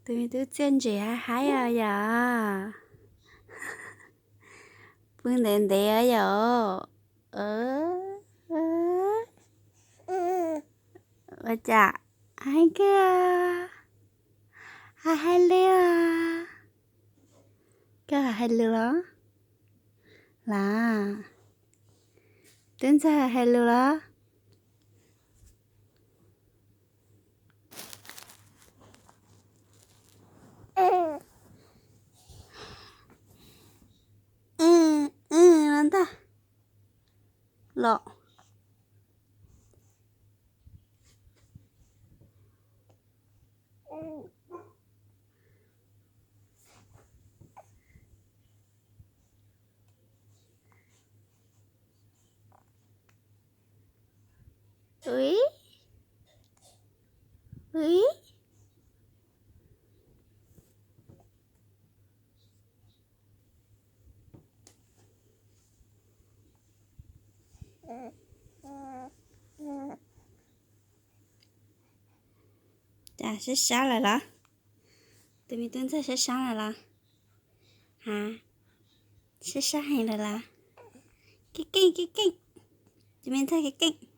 Tus me tub txiaj ntsig haib haib os yom. Pw ntev ntev os yom. Ua cas haib kawg, haib haib lwj. Koj haib haib lwj los? Las, tub ntxawg haib haib lwj los? Los ntag. Los. Ui, ui. Cas sab sab lawm los? Tus me tub ntxawg sab sab lawm los? Ha, sab sab heev lawm los? Keej keej, keej keej. Tus me ntxawg keej keej.